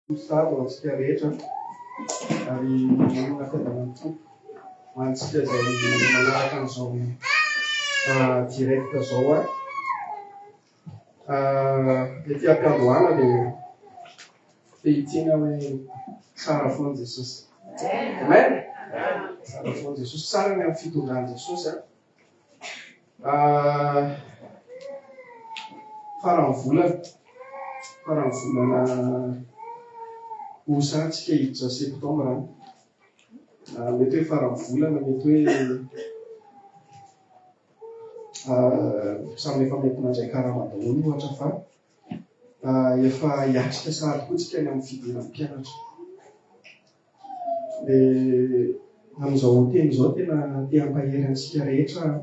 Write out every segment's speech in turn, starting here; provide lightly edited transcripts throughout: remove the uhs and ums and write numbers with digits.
Sahady ho antsika rehetra ary manana fiadanan'ny Tompo ho antsika izay manaraka an'izao direct izao ary. Ety am-piandohana dia te hiteny aho hoe tsara foana Jesosy. Amen. Tsara foana Jesosy. Tsara ny amin'ny fitondran'i Jesosy. Faran'ny volana, faran'ny volana osa tsika hiditra septembre an. Mety hoe faran'ny volana, mety hoe samy efa mety nandray karama daholo ohatra fa efa hiatrika sahady koa tsika ny amin'ny fidiran'ny mpianatra. Dia amin'izao teny izao tena te hampahery antsika rehetra aho.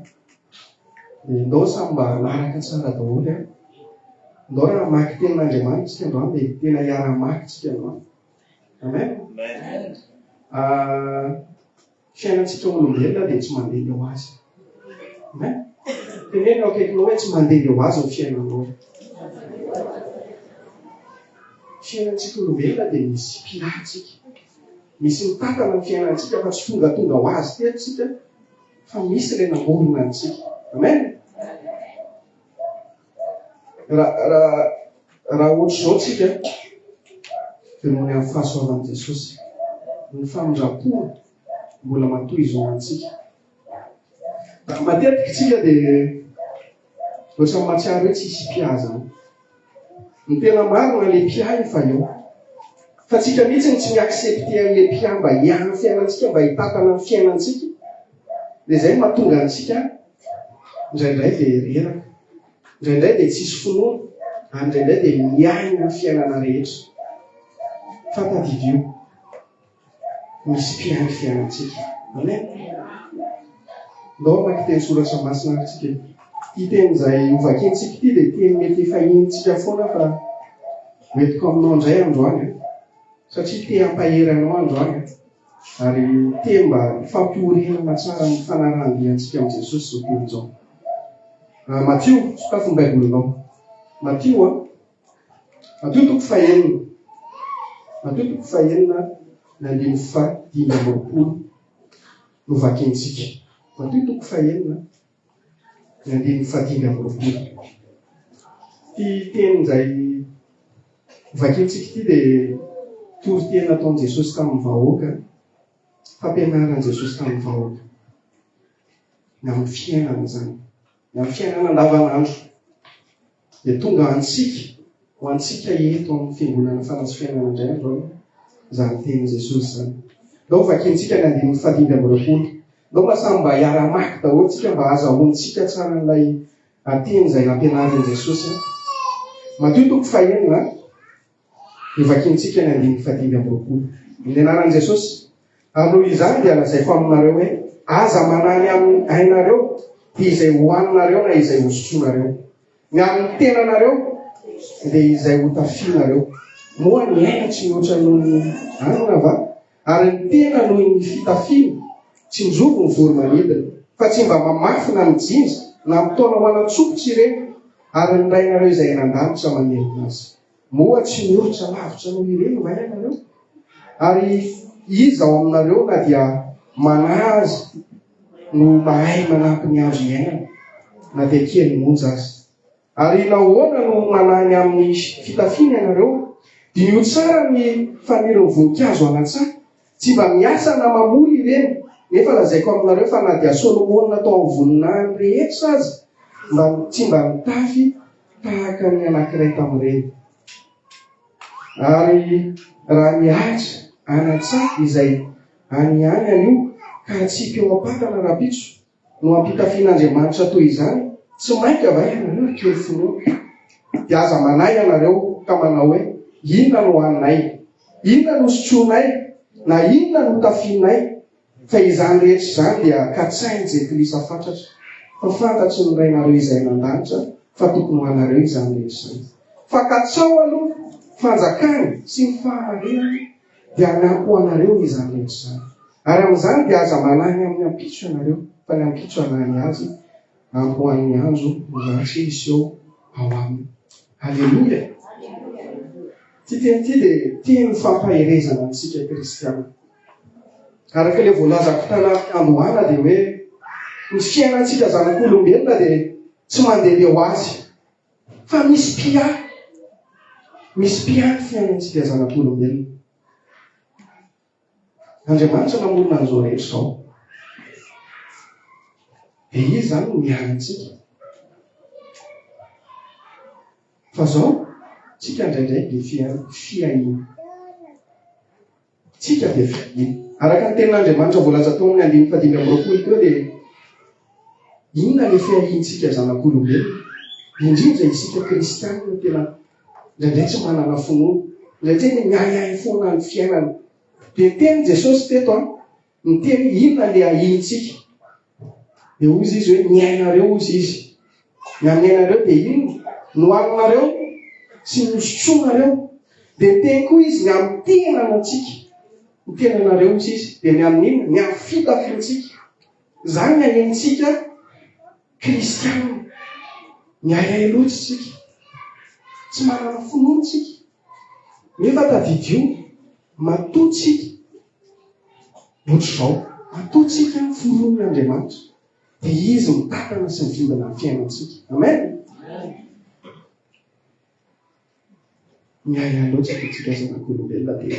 Dia ndao samy mba hanaraka tsara daholo an. Ndao raha hamaky tenin'Andriamanitra isika androany dia tena hiara-hamaky isika androany. Amen. Ah, Fiainantsika olombelona dia tsy mandeha ho azy. Amen. Teneno eo akaikinao hoe tsy mandeha ho azy ny fiainanao. Fiainantsika olombelona dia misy mpiahy tsika. Misy mitantana ny fiainantsika fa tsy tongatonga ho azy teto tsika fa misy ilay namorona antsika. Amen. Raha raha raha ohatr'izao tsika dia noho ny amin'ny fahasoavan'i Jesosy, ny famindram-pony mbola matoy izao antsika. Matetika tsika dia ohatran'ny mahatsiaro hoe tsisy mpiahy zany. Ny tena marina le mpiahy efa eo. Fa tsika mihitsy no tsy mi-accepter an'le mpiahy mba hiahy ny fiainantsika, mba hitantana ny fiainantsika. Dia izay no mahatonga antsika Indraindray dia reraka, indraindray dia tsisy finoana, ary indraindray dia miaina ny fiainana rehetra. Fa tadidio, misy mpiahy ny fiainantsika. Amen. Ndao hamaky teny soratra masina ary tsika. Ity teny izay hovakintsika ity dia teny mety efa henontsika foana fa hoentiko aminao indray androany satria te hampahery anao androany. Ary teny mba fampiorenana tsara ny fanarahan-dia antsika amin'i Jesosy izao teny izao. Matio, sokafy ny Baibolinao. Matio a. Matio toko fahenina. Matio toko fahenina ny andininy faha-25 no vakintsika. Matio toko fahenina ny andininy faha-25. Ity teny izay vakintsika ity dia toriteny nataon'i Jesosy tamin'ny vahoaka, fampianaran'i Jesosy tamin'ny vahoaka. Ny amin'ny fiainana izany, ny amin'ny fiainana andavanandro. Dia tonga antsika, ho antsika eto amin'ny fiangonana Fanahy sy Fiainana indray androany izany tenin'i Jesosy izany. Ndao vakintsika ny andininy faha-25. Ndao mba samy mba hiara-hamaky daholo tsika mba hahazahoantsika tsara an'ilay teny izay nampianarin'i Jesosy. Matio toko fahenina, dia vakintsika ny andininy faha-25. Amin'ny anaran'i Jesosy. Ary noho izany dia lazaiko aminareo hoe, aza manahy ny amin'ny ainareo, dia izay hohaninareo na izay hosotroinareo. Ny amin'ny tenanareo, dia izay hotafianareo. Moa ny aina tsy mihoatra noho ny hanina va? Ary ny tena noho ny fitafiana? Tsinjovy ny voro-manidina, fa tsy mba mamafy na mijinja, na mitaona ho anan-tsopitra ireny, ary ny Rainareo izay any an-danitra mamelona azy. Moa tsy mihoatra lavitra noho ireny va ianareo? Ary iza ao aminareo na dia manahy aza no mahay manampy ny andro iainany, na dia kely monja aza? Ary nahoana no manahy ny amin'ny fitafiana ianareo? Diniho tsara ny fanirin'ny voninkazo any an-tsaha. Tsy mba miasa na mamoly ireny, nefa lazaiko aminareo fa na dia Solomona tao amin'ny voninahiny rehetra aza mba tsy mba nitafy tahaka ny anankiray tamin'ireny. Ary raha ny ahitra any an-tsaha izay any ihany anio ka hatsipy eo am-patana rahampitso, no ampitafian'Andriamanitra toy izany, tsy mainka va ianareo ry kely finoana? Dia aza manahy ianareo ka manao hoe, Inona no haninay? Inona no sotroinay? Na inona no tafianay? Fa izany rehetra izany dia katsahin'ny jentilisa fatratra, fa fantatry ny Rainareo izay any an-danitra fa tokony ho anareo izany rehetra izany. Fa katsao aloha fanjakany sy ny fahamarinany, dia hanampy ho anareo izany rehetra izany. Ary amin'izany dia aza manahy ny amin'ny ampitso ianareo, fa ny ampitso hanahy ny azy, ampy ho an'ny andro ny ratsy hiseho ao aminy. Aleloia! Ity teny ity dia teny fampaherezana antsika kristiana. Araka ilay voalazako tany am-piandohana dia hoe ny fiainantsika zanak'olombelona dia tsy mandehandeha ho azy fa misy mpiahy. Misy mpiahy ny fiainantsika zanak'olombelona. Andriamanitra namorona an'izao rehetra izao. Dia Izy izany no miahy antsika. Fa izao, tsika indraindray be fiahiana. Tsika be fiahiana. Araka ny tenin'Andriamanitra voalaza tao amin'ny andininy fahadimy amby 20 teo dia inona ilay fiahiantsika zanak'olombelona? Indrindra isika kristianina tena Indraindray tsy manana finoana. Indraindray dia miahiahy foana ny fiainana. Dia niteny Jesosy teto an, niteny hoe inona ilay ahiantsika. Dia hoy izy hoe ny ainareo hoy izy. Ny amin'ny ainareo dia inona? Nohaninareo sy nosotroinareo. Dia niteny koa izy ny amin'ny tenanantsika. Ny tenanareo hoy izy. Dia ny amin'ny inona? Ny amin'ny fitafiantsika. Izany ny ahiantsika Kristianina. Miahiahy loatra isika. Tsy manana finoana isika. Nefa tadidio, matoa tsika ohatr'izao, matoa tsika foronin'Andriamanitra, dia Izy mitantana sy mivimbina ny fiainantsika. Amen. Miahiahy loatra ve tsika zanak'olombelona dia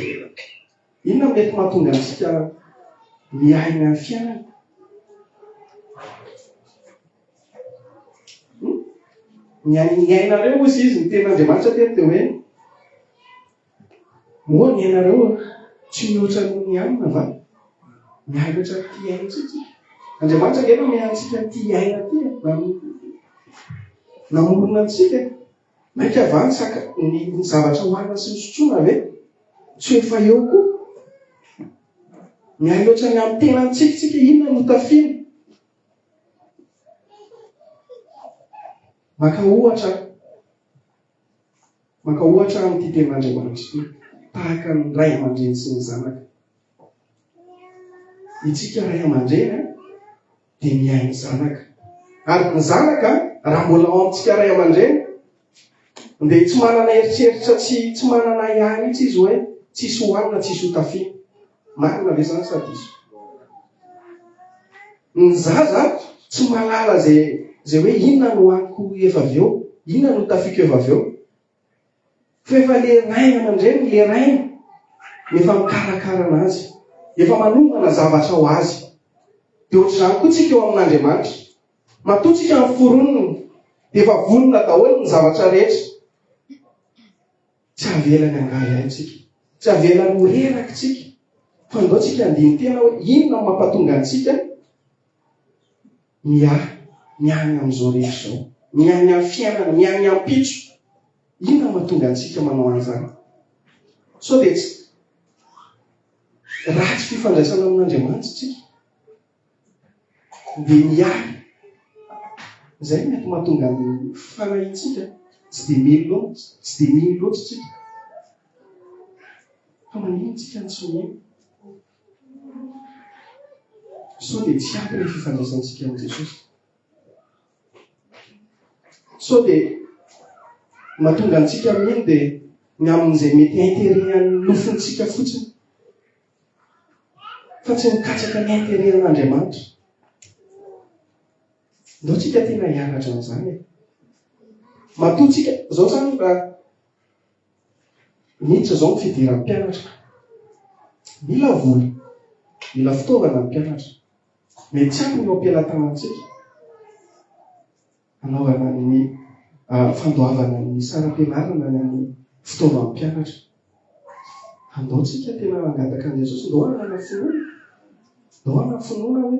inona no mety mahatonga antsika miahy ny amin'ny fiainana? Hmm? Ny ny ainareo hozy izy, ny tenin'Andriamanitra teto dia hoe moa ny ainareo tsy mihoatra noho ny hanina va? Miahy loatra an'ity aina ity tsika. Andriamanitra ange nanome antsika an'ity aina ity e. Namorona antsika. Mainka va ny saka ny zavatra hohanina sy ny sotroina ve? Tsy ho efa eo koa? Miahy loatra ny amin'ny tenantsika tsika, inona no tafiana? Maka ohatra maka ohatra amin'ity tenin'Andriamanitra ity, tahaka ny ray aman-dreny sy ny zanaka. Itsika ray aman-dreny dia miahy ny zanaka. Ary ny zanaka, raha mbola ao amintsika ray aman-dreny, dia tsy manana eritreritra, tsy, tsy manana ahiahy mihitsy izy hoe tsisy hohanina, tsisy hotafiana. Marina ve izany sa diso? Ny zaza tsy mahalala izay, izay hoe inona no hohaniko efa avy eo, inona no hotafiako efa avy eo. Fa efa le rainy aman-dreniny, le rainy no efa mikarakara anazy, efa manomana zavatra ho azy. Dia ohatr'izany koa tsika eo amin'Andriamanitra. Matoa tsika noforoniny, dia efa vonona daholo ny zavatra rehetra. Tsy avelany hangahiahy tsika, tsy avelany ho reraka tsika, fa ndao tsika handini-tena hoe inona no mampatonga antsika Miahy, miahy ny amin'izao rehetra izao, miahy ny amin'ny fiainana, miahy ny ampitso. Inona no mahatonga antsika manao an'izany? Sao dia tsy ratsy fifandraisana amin'Andriamanitra isika? Dia miahy. Izay no mety mahatonga ny fanahintsika tsy dia mino loatra, tsy dia mino loatra isika. Fa maninona isika no tsy mino? Sao dia tsy ampy ilay fifandraisantsika amin'i Jesosy? Sao dia mahatonga antsika mino dia ny amin'izay mety intérêt an'ny nofontsika fotsiny fa tsy mikatsaka ny intérêt an'Andriamanitra. Ndao tsika tena hianatra an'izany e. Matoa tsika, zao zany raha Miditra izao ny fidiran'ny mpianatra. Mila vola, mila fitaovana ny mpianatra. Mety tsy ampy ny eo am-pelatanantsika hanaovana ny fandoavana ny saram-pianarana na ny fitaovan'ny mpianatra. Andao tsika tena hangataka an'i Jesosy, ndao hanana finoana. Ndao hanana finoana hoe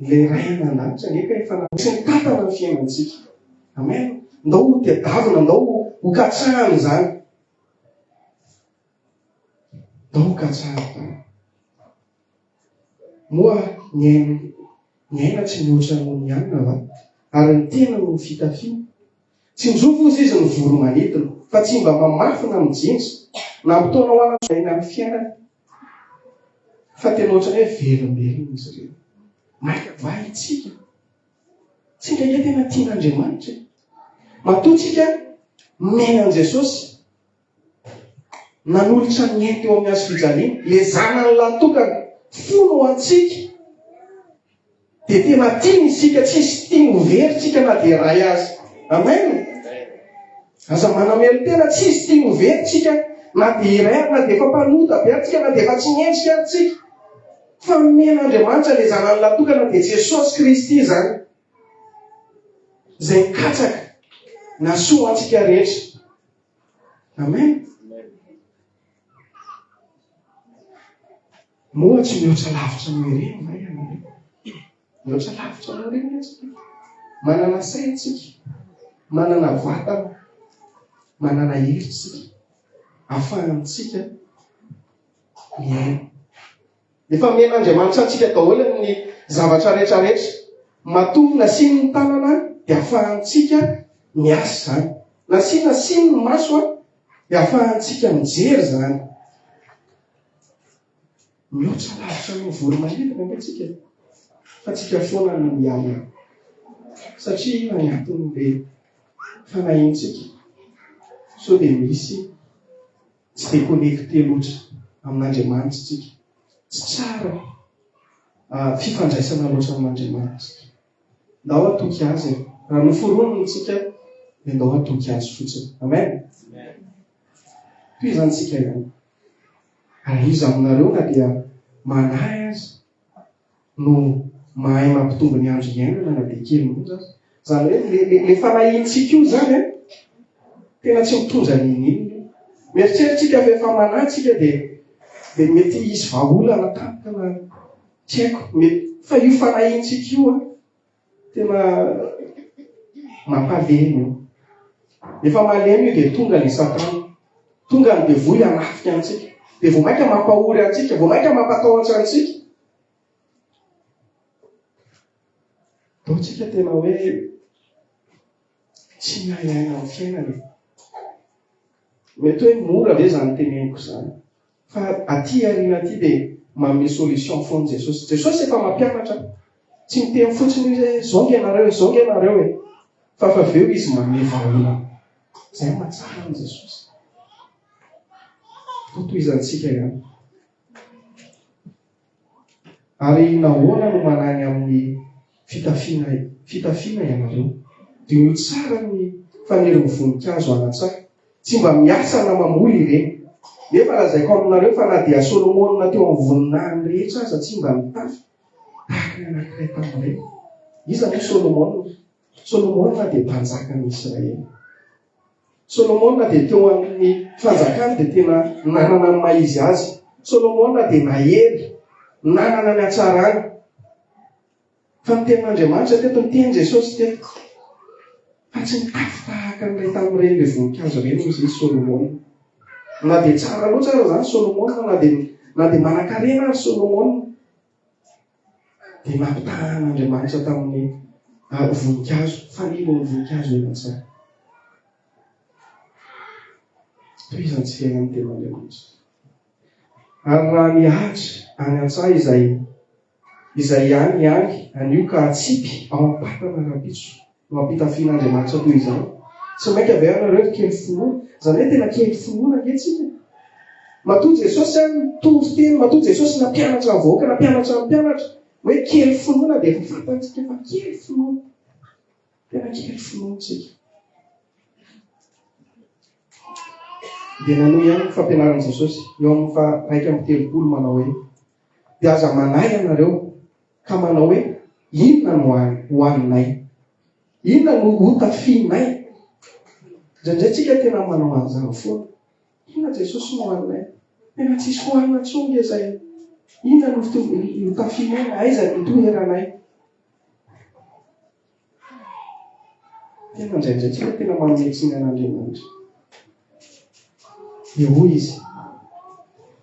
ilay Ray any an-danitra anie ka efa tsy mitantana ny fiainantsika. Amen. Ndao ho tedavina, ndao ho katsahana izany. Ndao ho katsahana izany. Moa ny aina, ny aina tsy mihoatra noho ny hanina va? Ary ny tena noho ny fitafiana? Tsinjovy hozy izy ny voro-manidina, fa tsy mba mamafy na mijinja, na mitaona ho an'ny aina amin'ny fiainany. Fa tena ohatran'ny hoe velombelona izy ireo. Maika va isika? Tsika ange tena tian'Andriamanitra e. Matoa tsika mino an'i Jesosy. Nanolotra ny ainy teo amin'ny hazo fijaliana, ilay Zanany lahy tokana, fony ho antsika. Dia tena tiany isika, tsisy tiany ho very tsika na dia iray aza. Amen! Aza manamelo-tena, tsisy tiany ho very tsika na dia iray ary, na dia efa mpanota be ary tsika, na dia efa tsy mendrika ary tsika. Fa nomen'Andriamanitra ilay Zanany lahy tokana dia Jesosy Kristy izany, izay nikatsaka nahasoa antsika rehetra. Amen. Moa tsy mihoatra lavitra noho ireny va ianareo? Mihoatra lavitra noho ireny ve tsika? Manana saina tsika, manana vatana, manana hery tsika, afahantsika miaina. Efa omen'Andriamanitra antsika daholo ny zavatra rehetra rehetra. Matoa nasiany ny tanana dia afahantsika miasa izany. Nasiana nasiany ny maso dia afahantsika mijery izany. Mihoatra lavitra noho voromanidina ange tsika e. Fa tsika foana no mialona. Satria inona ny anton'le fanahiantsika? Sao dia misy tsy dia connecté loatra amin'Andriamanitra tsika. Tsy tsara fifandraisana loatra amin'Andriamanitra tsika. Ndao hatoky Azy e. Raha noforoniny tsika dia ndao hatoky Azy fotsiny. Amen. Tohizantsika ihany. Ary iza aminareo na dia manahy aza no mahay mampitombo ny andro iainana na dia kely monja aza? Izany hoe le, le, le fanahiantsika io izany an, tena tsy mitondra n'inon'inona io. Mieritreritra tsika fa efa manahy tsika dia dia mety hisy vahaolana tampoka na tsy haiko, mety, fa io fanahiantsika io an, Tena mampalemy io. Efa malemy io dia tonga ny satana. Tonga ny devoly hanafika antsika. Dia vao mainka mampahory antsika, vao mainka mampatahotra antsika. Ndao tsika tena hoe tsy miahiahy amin'ny fiainana e. Mety hoe mora ve izany teneniko izany? Fa aty aoriana aty dia manome solution foana Jesosy. Jesosy efa mampianatra. Tsy miteny fotsiny izy hoe zao nge ianareo e, zao nge ianareo e. Fa fa avy eo izy manome vahaolana. Izay no mahatsara an'i Jesosy. Totoizantsika ihany. Ary nahoana no manahy ny amin'ny fitafiana fitafiana ianareo? Diniho tsara ny fanerin'ny voninkazo any an-tsaha. Tsy mba miasa na mamoly ireny. Nefa lazaiko aminareo fa na dia Solomona teo amin'ny voninahiny rehetra aza tsy mba nitafy tahaka ny anankiray tamin'ireny. Iza moa Solomona? Solomona dia mpanjakan'ny Israely. Solomona dia teo amin'ny fanjakany dia tena nanana ny maha izy azy. Solomona dia nahery, nanana ny hatsarany. Fa ny tenin'Andriamanitra teto, ny tenin'i Jesosy teto, fa tsy nitafy tahaka an'ilay tamin'ireny ilay voninkazo ireny hoy izy Solomona. Na dia tsara loatra aza izany Solomona, na dia na dia manankarena ary Solomona, dia nampitahan'Andriamanitra tamin'ny voninkazo, fanilo ny voninkazo eny an-tsaha. Tohizantsika ihany ny tenin'Andriamanitra. Ary raha ny ahitra any an-tsaha izay izay ihany ihany anio ka atsipy ao am-patana rahampitso no ampitafian'Andriamanitra toy izany, tsy mainka ve ianareo ry kely finoana? Izany hoe tena kely finoana ange tsika. Matoa Jesosy any nitory teny, matoa Jesosy nampianatra ny vahoaka, nampianatra ny mpianatra hoe kely finoana dia efa fantatsika fa kely finoana. Tena kely finoana tsika. Dia nanohy ihany ny fampianaran'i Jesosy eo amin'ny faha 31 manao hoe, Dia aza manahy ianareo ka manao hoe, Inona no hohaninay? Inona no hotafianay? Indraindray tsika tena manao an'izany foana. Inona Jesosy no hohaninay? Tena tsisy hohanina intsony nge izay. Inona no hotafianay na aiza no hitoeranay? Tena indraindray tsika tena manome tsiny an'Andriamanitra. Dia hoy izy,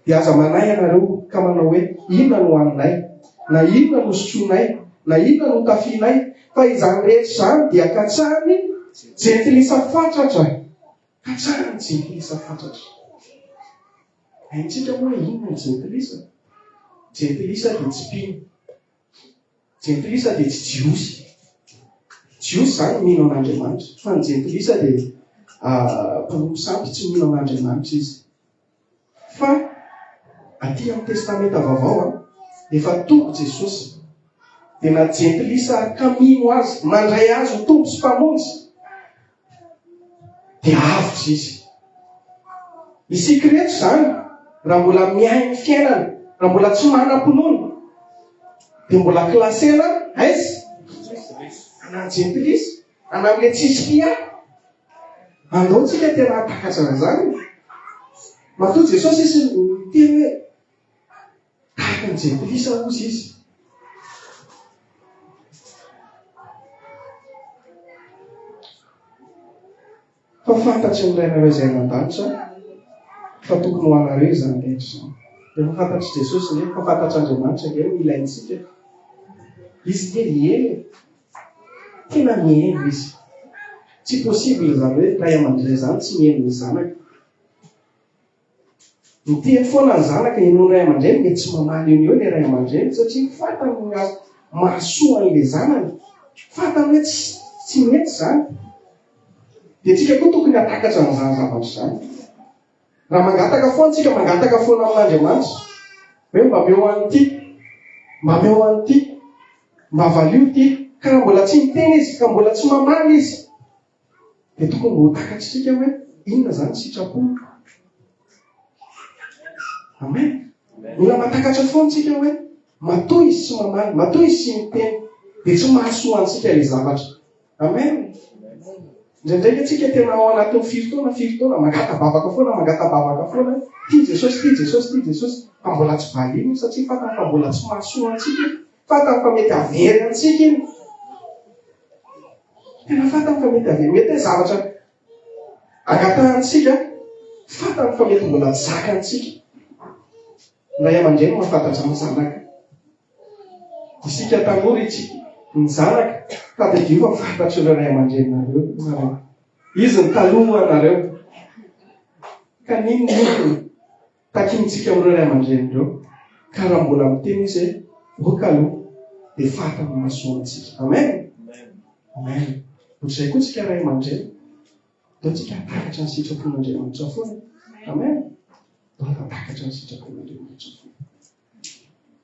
Dia aza manahy ianareo ka manao hoe, Inona no haninay? Na inona no sotroinay? Na inona no tafianay? Fa izany rehetra izany dia katsahan'ny jentilisa fatratra. Katsahan'ny jentilisa fatratra. Haintsika moa hoe inona ny jentilisa? Jentilisa dia tsy mpino. Jentilisa dia tsy Jiosy. Jiosy izany mino an'Andriamanitra, fa ny Jentilisa dia mpanompo sampy, tsy mino an'Andriamanitra izy. Aty amin'ny Testamenta Vaovao an, efa tonga Jesosy, dia na jentilisa ary ka mino Azy, mandray Azy ho Tompo sy Mpamonjy, dia avotra izy. Isika ireto izany, raha mbola miahy ny fiainana, raha mbola tsy manam-pinoana, dia mbola classena aiza? Ana jentilisa, ana amin'ilay tsisy mpiahy. Andao tsika tena hahatakatra an'izany. Matoa Jesosy izy miteny hoe tahaka ny jentilisa hozy izy. Fa fantatry ny Rainareo izay any an-danitra fa tokony ho anareo izany rehetra izany. Efa fantatr'i Jesosy nge, efa fantatr'Andriamanitra nge ny ilaintsika. Izy nge miely. Tena mihaino izy. Tsy possible izany hoe ray aman-dreny izany tsy mihaino ny zanaka. Miteny foana ny zanaka henoin'ny ray aman-dreny mety tsy mamaly eo no eo ilay ray aman-dreny satria fantany ny mahasoa an'ilay zanany. Fantany hoe tsy tsy mety izany. Dia tsika koa tokony hatakatra an'izany zavatra izany. Raha mangataka foana tsika, mangataka foana amin'Andriamanitra hoe mba meo an'ity, mba meo an'ity, mba valio ity, ka raha mbola tsy miteny izy, ka mbola tsy mamaly izy, dia tokony ho takatr'isika hoe inona izany sitrapony. Amen. Mila matakatra foana tsika hoe matoa izy tsy mamaly, matoa izy tsy miteny, dia tsy mahasoa antsika ilay zavatra. Amen. Indraindray ve tsika tena ao anatin'ny firy taona, firy taona, mangata-bavaka foana, mangata-bavaka foana, tia Jesosy, tia Jesosy, tia Jesosy, fa mbola tsy valiana io satria fantany fa mbola tsy mahasoa antsika io, fantany fa mety havery antsika iny. Tena fantany fa mety havery, mety hoe zavatra angatahantsika, fantany fa mety mbola tsy zakantsika. Ny ray aman-dreny mahafantatra ny zanaka. Isika tanora itsika, ny zanaka, tadidio fa fantatr'ireo ray aman-dreninareo nareo. Izy no taloha anareo. Ka n'inon'inona takintsika amin'ireo ray aman-dreny ireo, ka raha mbola miteny izy hoe ok aloha, dia fantany ny mahasoa antsika. Amen. Amen. Ohatr'izay koa tsika ray aman-dreny. Ndao tsika hatakatra ny sitrapon'Andriamanitra foana. Amen. Ndao hatakatra ny sitrapon'Andriamanitra foana.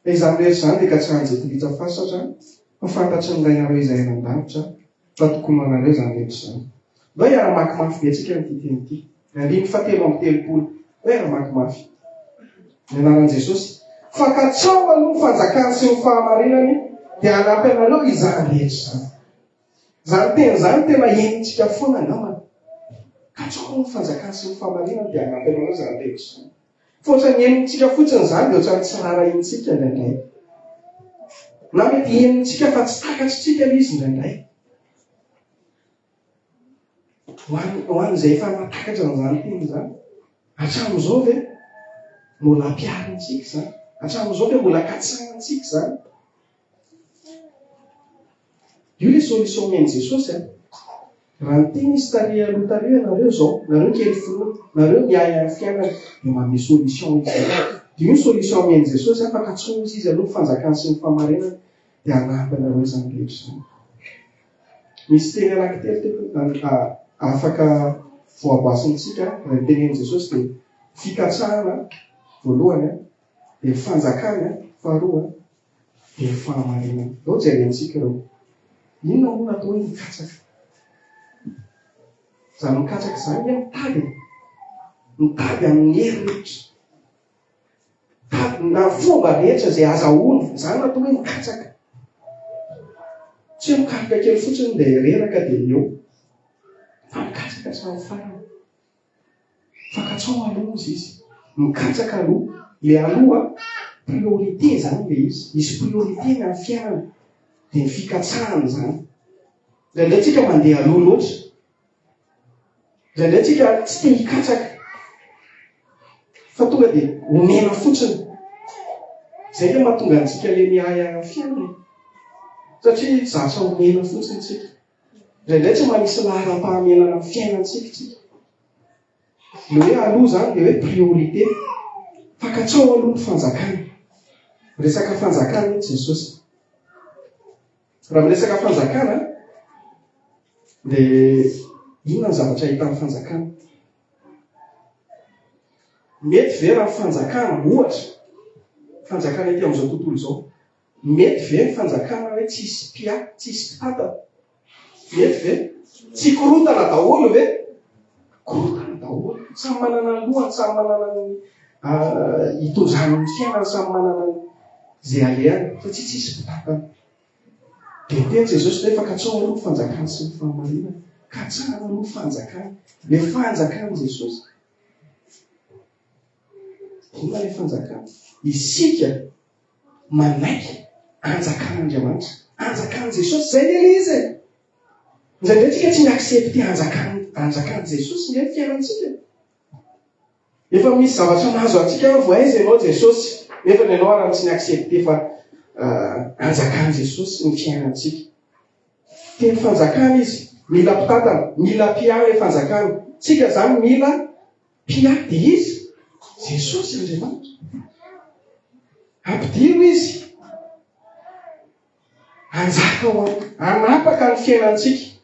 Fa izany rehetra izany dia katsahan'i Jentilisa fasatra, fa fantatry ny Rainareo izay any an-danitra fa tokony ho anareo izany rehetra izany. Ndao hiara-mamaky mafy be tsika an'ity teny ity. Ny andininy fahatelo amby telopolo. Ndao hiara-mamaky mafy. Ny anaran'i Jesosy. Fa katsaho aloha ny fanjakany sy ny fahamarinany, dia hanampy anareo izany rehetra izany. Izany teny izany tena henontsika foana angambany. Katsaho aloha ny fanjakany sy ny fahamarinany, dia hanampy anareo izany rehetra izany. Fa ohatran'ny henontsika fotsiny izany dia ohatran'ny tsy raharahiantsika indraindray. Na mety henontsika fa tsy takatritsika ilay izy indraindray. Ho an- ho an'izay efa nahatakatra an'izany teny izany, hatramin'izao ve mbola ampiharintsika izany? Hatramin'izao ve mbola katsahintsika izany? Io ilay solution omen'i Jesosy an! Raha niteny izy tary aloha tary ianareo izao, nareo kely finoana, nareo miahy amin'ny fiainana, dia manome solution izy. Dia io ny solution omen'i Jesosy an, fa katsoho izy izy aloha ny fanjakany sy ny fahamarinany, dia hanampy anareo izany rehetra izany. Misy teny anankitelo teto afaka voaboasintsika, raha ny tenenin'i Jesosy dia fikatsahana voalohany an, dia ny fanjakany an, faharoa an, dia ny fahamarinana. Ndao jerentsika ireo. Inona moa no atao hoe mikatsaka? Izany mikatsaka izany hoe mitady e. Mitady amin'ny hery rehetra. Mitady na fomba rehetra izay azahoana. Izany no atao hoe mikatsaka. Tsy hoe mikaroka kely fotsiny dia reraka dia eo. Fa mikatsaka hatramin'ny farany. Fa katsao aloha ozy izy. Mikatsaka aloha. Le aloha priorité zany le izy. Misy priorité ny amin'ny fiainana. Dia ny fikatsahana izany. Indraindray tsika mandeha aloha loatra. Indraindray tsika tsy te hikatsaka. Fa tonga dia omena fotsiny. Izay no mahatonga antsika le miahy amin'ny fiainana. Satria zatra omena fotsiny tsika. Indraindray tsy manisy laharam-pahamehana amin'ny fiainantsika isika. Ny hoe aloha izany dia hoe priorité. Fa katsao aloha ny fanjakana. Miresaka fanjakana eto Jesosy. Raha miresaka fanjakana dia inona ny zavatra hita amin'ny fanjakana? Mety ve raha ny fanjakana ohatra? Fanjakana ety amin'izao tontolo izao. Mety ve ny fanjakana hoe tsisy mpiahy, tsisy mpitantana? Mety ve? Tsy korontana daholo ve? Korontana daholo. Samy manana ny lohany, samy manana ny hitondrany ny fiainany, samy manana ny izay alehany, satria tsisy mpitantana. Dia niteny Jesosy hoe fa katsaho aloha ny fanjakany sy ny fahamarinany. Katsahana aloha ny fanjakany. Ilay fanjakan'i Jesosy. Inona ilay fanjakana? Isika manaiky anjakan'Andriamanitra, anjakan'i Jesosy, izay anie ilay izy e! Indraindray tsika tsy mi-accepter anjakan anjakan'i Jesosy nge ny fiainantsika. Efa misy zavatra mahazo antsika hoe voaiza ianao Jesosy, nefa ny ianao ary tsy ni-accepter fa anjakan'i Jesosy ny fiainantsika. Teny fanjakana izy, mila mpitantana, mila mpiahy ilay fanjakana. Tsika izany mila Mpiahy dia iza? Jesosy Andriamanitra. Ampidiro izy. Hanjaka ao am, hanapaka ny fiainantsika.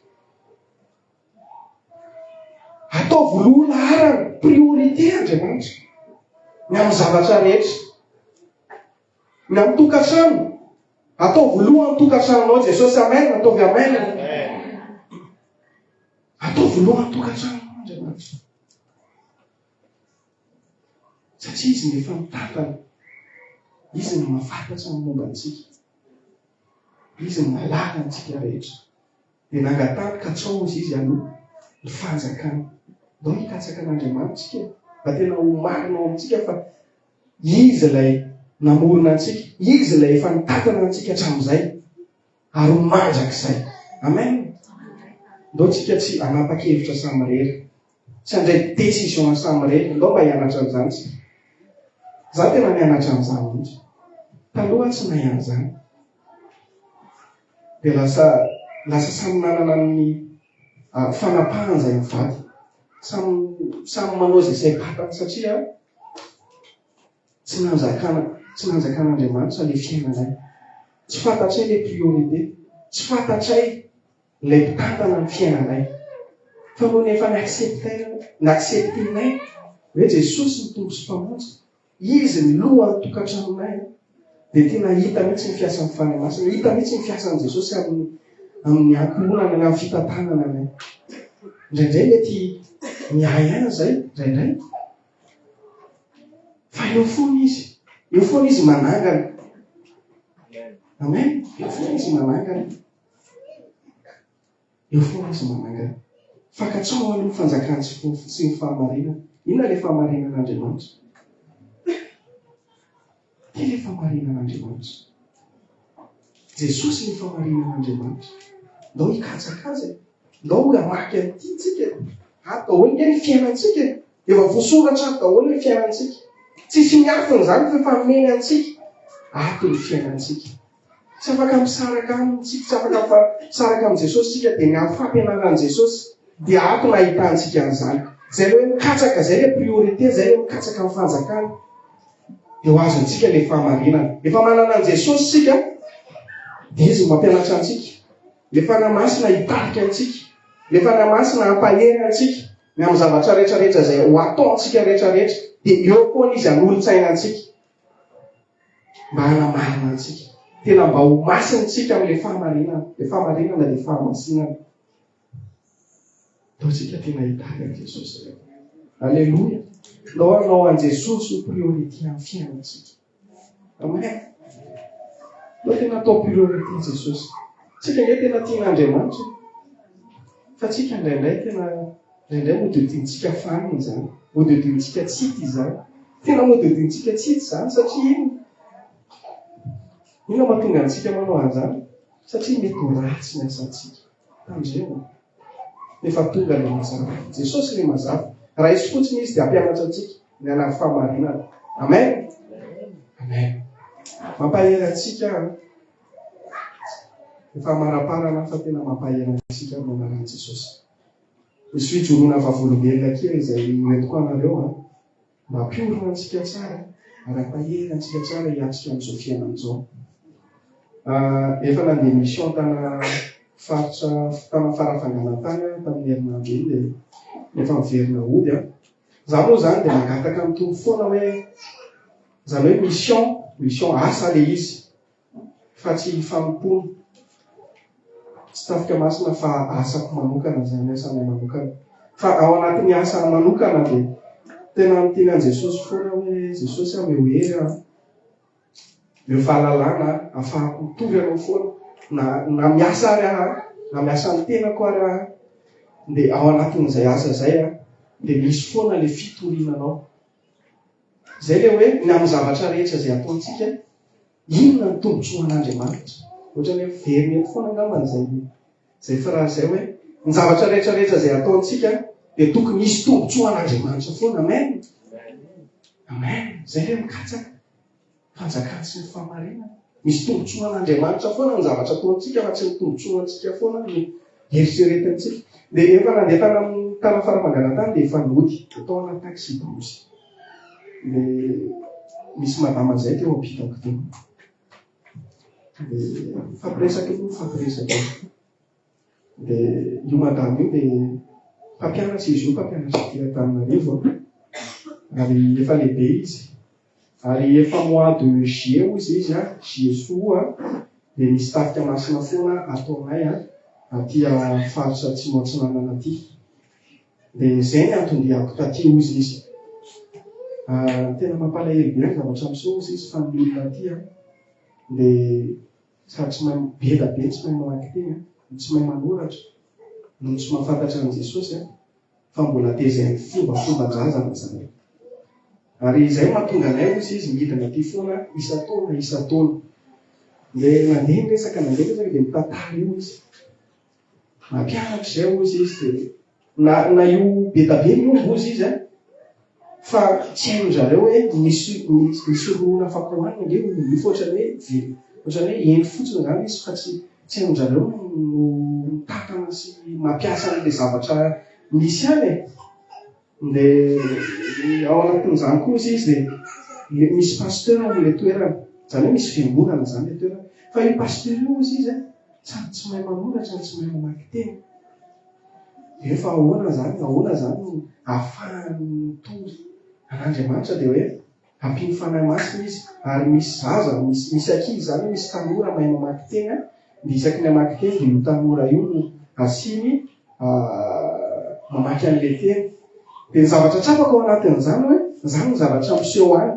Ataovy loha laharana, priorité Andriamanitra. Ny amin'ny zavatra rehetra. Ny amin'ny tokantrano. Ataovy loha ny tokantranonao Jesosy. Amen. Ataovy amen. Ataovy loha ny tokantranonao Andriamanitra. Satria izy no efa mitantana. Izy no mahafantatra ny momba antsika. Izy no mahalala antsika rehetra. Dia nangatahany katsao hozy izy aloha ny fanjakany. Ndao hikatsaka an'Andriamanitra isika mba tena ho marina ao amintsika fa Izy ilay namorona antsika, Izy ilay efa nitantana antsika hatramin'izay ary ho mandrakizay. Amen. Ndao tsika tsy hanapa-kevitra samirery. Tsy handray décision samirery. Ndao mba hianatra an'izany tsika. Za tena nianatra an'izany mihitsy. Taloha tsy nahay an'izany. Dia lasa lasa samy nanana ny fanapahany izay mivady. Samy samy manao izay saim-patany satria Tsy nanjakana, tsy nanjakan'Andriamanitra ilay fiainanay. Tsy fantatray ilay priorité. Tsy fantatray ilay mpitantana ny fiainanay. Fa nony efa ni-accepter, ni-accepter-nay hoe Jesosy ny Tompo sy Mpamonjy, Izy ny lohan'ny tokantranonay, dia tena hita mihitsy ny fiasan'ny Fanahy Masina, hita mihitsy ny fiasan'i Jesosy amin'ny amin'ny ankohonana, ny amin'ny fitantanana anay. Indraindray mety miahy aina izay, indraindray. Fa eo foana izy. Eo foana izy manangana. Amen. Eo foana izy manangana. Eo foana izy manangana. Fankatsao aloha fanjakany sy ny fahamarinana. Inona ilay fahamarinan'Andriamanitra? Ity ilay fahamarinan'Andriamanitra. Jesosy ny fahamarinan'Andriamanitra. Ndao hikatsaka azy e. Ndao hamaky an'ity tsika e. Ato daholo nge ny fiainantsika e. Efa voasoratra ato daholo ny fiainantsika. Tsisy miafina izany fa efa nomeny antsika. Ato ny fiainantsika. Tsy afaka misaraka aminy tsika, tsy afaka misaraka amin'i Jesosy tsika dia ny amin'ny fampianaran'i Jesosy dia ato no ahitantsika an'izany. Izay ilay hoe mikatsaka, izay ilay priorité, izay ilay mikatsaka ny fanjakana. Dia ho azontsika ilay fahamarinana. Efa manana an'i Jesosy isika dia Izy no mampianatra antsika. Ilay Fanahy Masina hitarika antsika. Ilay Fanahy Masina hampahery antsika ny amin'ny zavatra rehetra rehetra izay ho ataontsika rehetra rehetra dia eo foana Izy hanolotsaina antsika. Mba hanamarina antsika. Tena mba ho masina isika amin'ilay fahamarinana. Ilay fahamarinana dia fahamasinana. Ndao isika tena hitady an'i Jesosy ireo. Aleloia. Ndao hanao an'i Jesosy ho priorité amin'ny fiainantsika. Amen. Ndao tena atao priorité Jesosy. Tsika nge tena tian'Andriamanitra. Fa tsika indraindray tena indraindray mody hodintsika fanina izany. Mody hodintsika tsity izany. Tena mody hodintsika tsity izany satria inona? Inona mahatonga antsika manao an'izany? Satria mety ho ratsy ny asantsika. Tandremo. Efa tonga ilay mazava. Jesosy ilay mazava. Raiso fotsiny Izy dia hampianatra antsika ny hanary fahamarinana. Amen. Amen. Mampahery antsika aho. Efa amaraparana fa tena mampahery antsika amin'ny anaran'i Jesosy. Misy fijoroana vavolombelona kely izay hoentiko anareo an. Mba hampiorina antsika tsara ary hampahery antsika tsara hiatrika an'izao fiainana izao. Efa nandeha mission tana faritra tana Farafangana tany aho tamin'ny herinandro iny dia efa miverina hody aho. Za moa izany dia mangataka amin'ny Tompo foana hoe. Izany hoe mission, mission asa ilay izy fa tsy fanompoana. Tsy tafika masina fa asako manokana izany, asanay manokana. Fa ao anatin'ny asa manokana dia tena miteny an'i Jesosy foana hoe Jesosy omeo hery aho. Omeo fahalalana ahafahako mitory anao foana. Na, na miasa ary aho, na miasa ny tenako ary aho, dia ao anatin'izay asa izay dia misy foana ilay fitoriana anao. Izay ilay hoe ny amin'ny zavatra rehetra izay ataontsika, inona ny tombontsoan'Andriamanitra? Ohatran'ny hoe miverina eto foana angambany izay izay phrase izay hoe ny zavatra rehetra rehetra izay ataontsika dia tokony hisy tombontsoan'Andriamanitra foana. Amen. Amen. Izay ilay mikatsaka. Fanjakany sy ny fahamarinany. Misy tombontsoan'Andriamanitra foana ny zavatra ataontsika fa tsy ny tombontsoantsika foana no eritreretintsika. Dia efa nandeha tany amin'ny tany Faramangana tany dia efa nody. Dia tao anaty taxi-brousse. Dia misy madama izay teo ampitako teo. Dia mifampiresaka eo, mifampiresaka eo. Dia io madama io dia mpampianatra izy io, mpampianatra aty Antananarivo ary efa lehibe izy. Ary efa mois de juillet hozy izy an, juillet sy août an, dia misy tafika masina foana ataonay an, aty faritra atsimo atsinanana aty. Dia izay ny anton-diako taty hozy izy. Tena mampalahelo be ny zavatra miseho hozy izy fa ny olona aty an, dia Sady tsy mahay be da be tsy mahay mamaky teny an, no tsy mahay manoratra, no tsy mahafantatra an'i Jesosy an, fa mbola tezain'ny fombafomban-drazana izany. Ary izay no mahatonga anay hozy izy midina aty foana isan-taona isan-taona. Dia nandeha ny resaka, nandeha ny resaka dia mitantara eo izy. Mampianatra izay hozy izy dia na na io be da be ny omby hozy izy an, fa tsy hain-dry zareo hoe misy misy ronono afaka hohanina ange omby io fa ohatran'ny hoe ve- ohatran'ny hoe hendry fotsiny izany izy fa tsy tsy hain-dry zareo no mitantana sy mampiasa an'ilay zavatra misy any e. Dia ao anatin'izany koa hozy izy dia misy pasteur ao amin'ilay toerana, izany hoe misy fiangonana izany ilay toerana, fa io pasteur io hozy izy an, sady tsy mahay manoratra no tsy mahay mamaky teny. Dia fa ahoana izany, ahoana izany no ahafahany mitory an'Andriamanitra dia hoe ampian'ny Fanahy Masina izy ary misy zaza, misy misy ankizy izany, misy tanora mahay mamaky teny an, dia isaky ny hamaky teny dia io tanora io no asiany mamaky an'ilay teny. Dia ny zavatra tsapako ao anatin'izany hoe, izany ny zavatra miseho any.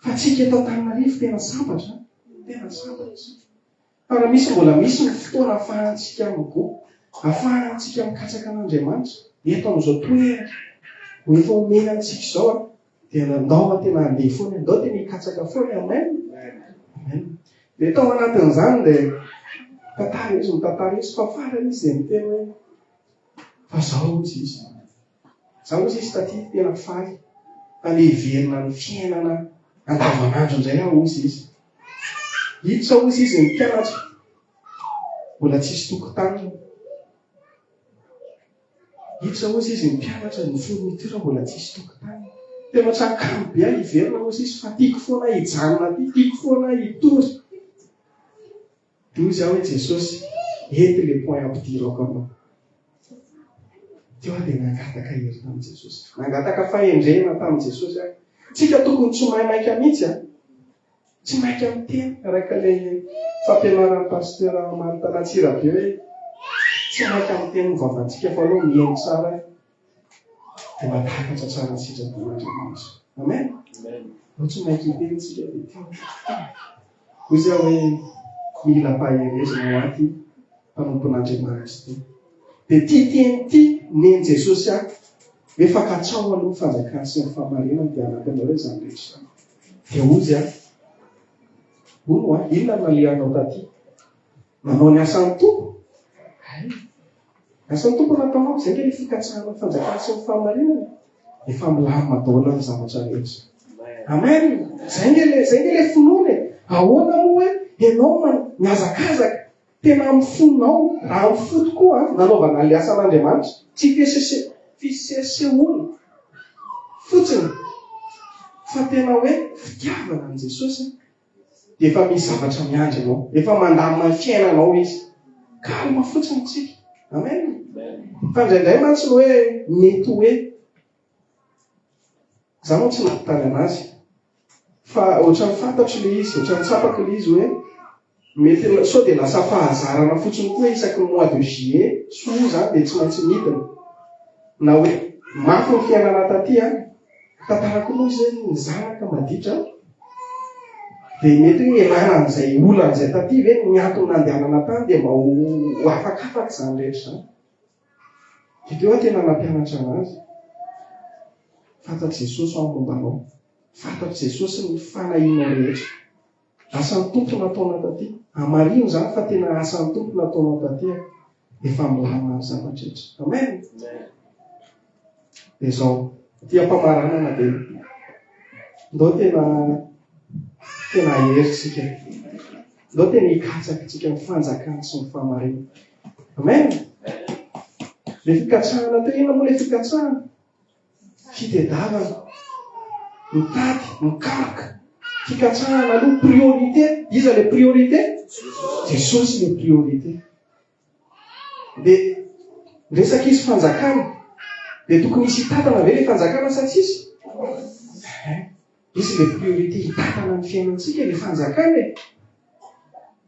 Fa tsika eto Antananarivo tena sambatra, tena sambatra isika. Fa raha misy mbola misy ny fotoana ahafahantsika migoka, ahafahantsika mikatsaka an'Andriamanitra eto amin'izao toerana ho efa omena antsika izao, dia ndao tena handeha foana, ndao tena hikatsaka foana, amen. Amen. Dia tao anatin'izany dia mitantara izy, mitantara izy, fa farany izy dia niteny hoe fa zao hozy izy. Zao hozy izy taty tena faly fa le hiverina amin'ny fiainana andavanandro indray aho hozy izy. Hiditra hozy izy ny mpianatra mbola tsisy tokotaniny. Hiditra hozy izy ny mpianatra ny fourniture mbola tsisy tokotany. Tena ohatran'ny kamo be aho hiverina hozy izy fa tiako foana hijanona aty, tiako foana hitory. Dia hozy aho hoe Jesosy, eto le point ampidirako anao. Teo aho dia nangataka hery tamin'i Jesosy. Nangataka fahendrena tamin'i Jesosy aho. Tsika tokony tsy maimaika mihitsy an. Tsy maika miteny araka ilay fampianaran'ny Pasteur Martin Ratsirabe hoe tsy maika miteny ny vavantsika fa aleo mihaino tsara dia mahatakatra tsara ny sitrapon'Andriamanitra. Amen. Aleo tsy maika hiteny tsika dia teo. Hoy izy aho hoe mila ampaherezina ho ahy ity mpanompon'Andriamanitra ity. Dia ity teny ity nen'i Jesosy ahy hoe fa katsaho aloha ny fanjakany sy ny fahamarinany dia hanampy anareo izany rehetra izany. Dia hozy aho, Hono hoa, inona no nalehanao taty? Nanao ny asan'ny Tompo? Hay, ny asan'ny Tompo nataonao, izay ange ilay fikatsahana ny fanjakana sy ny fahamarinana. Efa milamina daholo ny zavatra rehetra. Amen! Izay ange ilay, izay ange ilay finoana e! Ahoana moa hoe ianao mihazakazaka Tena amin'ny fonao, raha amin'ny fo tokoa nanaovana ilay asan'Andriamanitra, tsy fisesehoana fotsiny fa tena hoe fitiavana an'i Jesosy, dia efa misy zavatra miandry anao, efa mandamina ny fiainanao Izy. Calme fotsiny tsika. Amen. Fa indraindray mantsy ny hoe mety hoe, za moa tsy nanontany anazy. Fa ohatran'ny fantatro ilay izy, ohatran'ny tsapako ilay izy hoe mety sao dia lasa fahazarana fotsiny koa isaky ny mois de juillet, soa izany dia tsy maintsy midina. Na hoe mafy ny fiainana taty an, tantarako moa izy hoe ny zanaka maditra an, dia mety hoe ialana an'izay olana izay taty ve ny antony nandehanana tany dia mba ho afakafaka izany rehetra izany. Dia teo aho tena nampianatra anazy. Fantatr'i Jesosy aho momba anao. Fantatr'i Jesosy ny fanahianao rehetra. Asan'ny Tompo nataonao taty. Hamarino izany fa tena asan'ny Tompo nataonao taty. Efa milamina ny zavatra rehetra. Amen. Dia izao, aty am-pamaranana dia ndao tena tena hahery tsika. Ndao tena hikatsaka tsika ny fanjakany sy ny fahamarinana. Amen. Le fikatsahana teo inona moa le fikatsahana? Fitedavana. Mitady, mikaroka. Fikatsahana aloha priorité. Iza le priorité? Jesosy le priorité. Dia miresaka izy fanjakana. Dia tokony hisy hitantana ve le fanjakana sa tsisy? Izy le priorité hitantana ny fiainantsika le fanjakana e.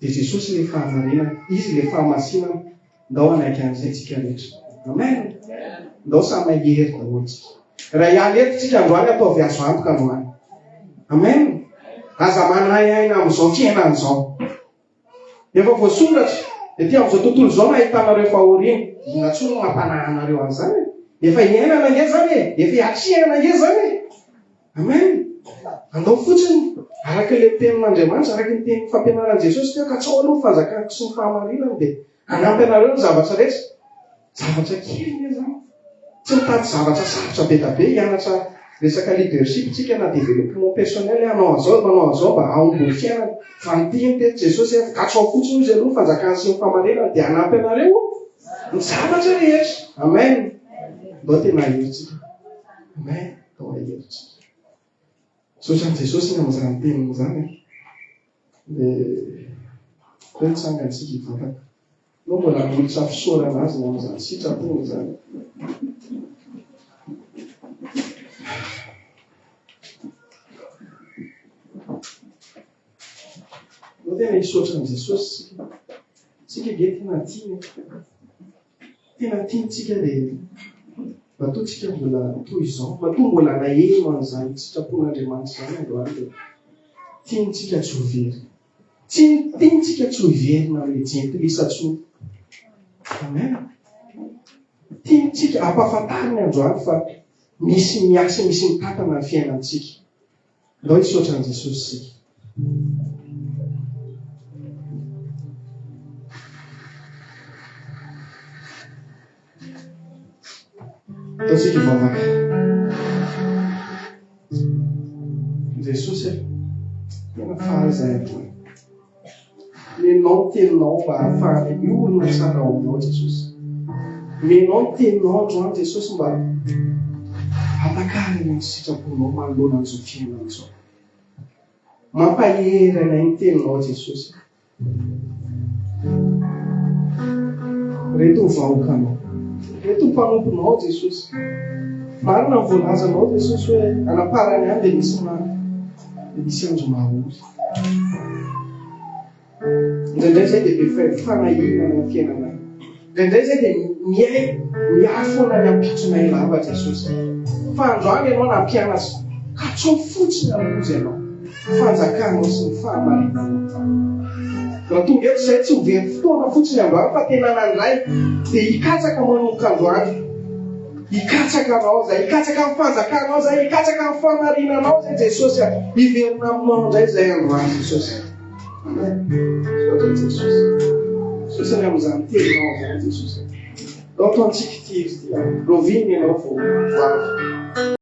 Dia Jesosy le fahamarinana, Izy le fahamasinana. Ndao hanaiky an'izay tsika rehetra. Amen. Ndao samy hahery daholo tsika. Raha hiala eto tsika androany ataovy azo antoka androany. Amen. Aza manahy aina amin'izao fiainana izao. Efa voasoratra, ety amin'izao tontolo izao no ahitanareo fahoriana. Inona intsony no mampanahy anareo an'izany e? Efa iainana ange izany e! Efa iatrehana ange izany e! Amen! Andao fotsiny, araka ilay tenin'Andriamanitra, araka ny tenin'ny fampianaran'i Jesosy teo, katsao aloha ny fanjakako sy ny fahamarinany dia hanampy anareo ny zavatra rehetra. Zavatra kely anie zany. Tsy mitady zavatra sarotra be da be hianatra resaka leadership tsika na developpement personnel hoe hanao an'izao manao an'izao mba hahomby ny fiainana. Fa ny teny teto Jesosy hoe katsao fotsiny ozy aloha ny fanjakany sy ny fahamarinany dia hanampy anareo ny zavatra rehetra. Amen. Ndao tena hahery tsika. Amen. Ndao hahery tsika. Misaotra an'i Jesosy ny amin'izany teniny izany. Dia hoe mitsangana tsika hivavaka. Anao mbola hanolotra fisaorana Azy ny amin'izany sitrapony izany. Anao tena hisaotra an'i Jesosy isika. Isika ange tena tiany e. Tena tiantsika dia matoa tsika mbola toy izao, matoa mbola naheno an'izany sitrapon'Andriamanitra izany androany dia tiantsika tsy ho very. Tsy tiantsika tsy ho hiverina amin'ilay jentilisa intsony. Amen. Tiantsika ampahafantariny androany fa misy miasa, misy mitantana ny fiainantsika. Ndao hisaotra an'i Jesosy isika. Ataontsika hivavaka. Jesosy e, tena faly izahay androany. Omenao ny teninao mba hahafahana miorina tsara ao aminao Jesosy. Omenao ny teninao androany Jesosy mba hatakarina ny sitraponao manoloana an'izao fiainana izao. Mampahery anay ny teninao Jesosy. Reto ny vahoakanao. Reto ny mpanomponao Jesosy. Marina ny voalazanao Jesosy hoe anamparany any dia misy ma dia misy andro mahory. Indraindray izay dia be fanahiana ny fiainanay. Indraindray izay dia miahy miahy foana ny ampitsonay lava Jesosy. Fa androany ianao nampianatra. Katsao fotsiny aloha ianao. Fanjakanao sy ny fahamarinanao. Raha tonga eto izahay tsy ho very fotoana fotsiny androany fa tena nandray dia hikatsaka manomboka androany. Hikatsaka anao izay, hikatsaka ny fanjakanao izay, hikatsaka ny fahamarinanao izay Jesosy a. Hiverina aminao indray izay androany Jesosy. Amen. Misaotra Jesosy. Misaotra ny amin'izany teninao izany Jesosy. Ndao ataontsika ity izy ity. Rahoviana ianao vao ho avy.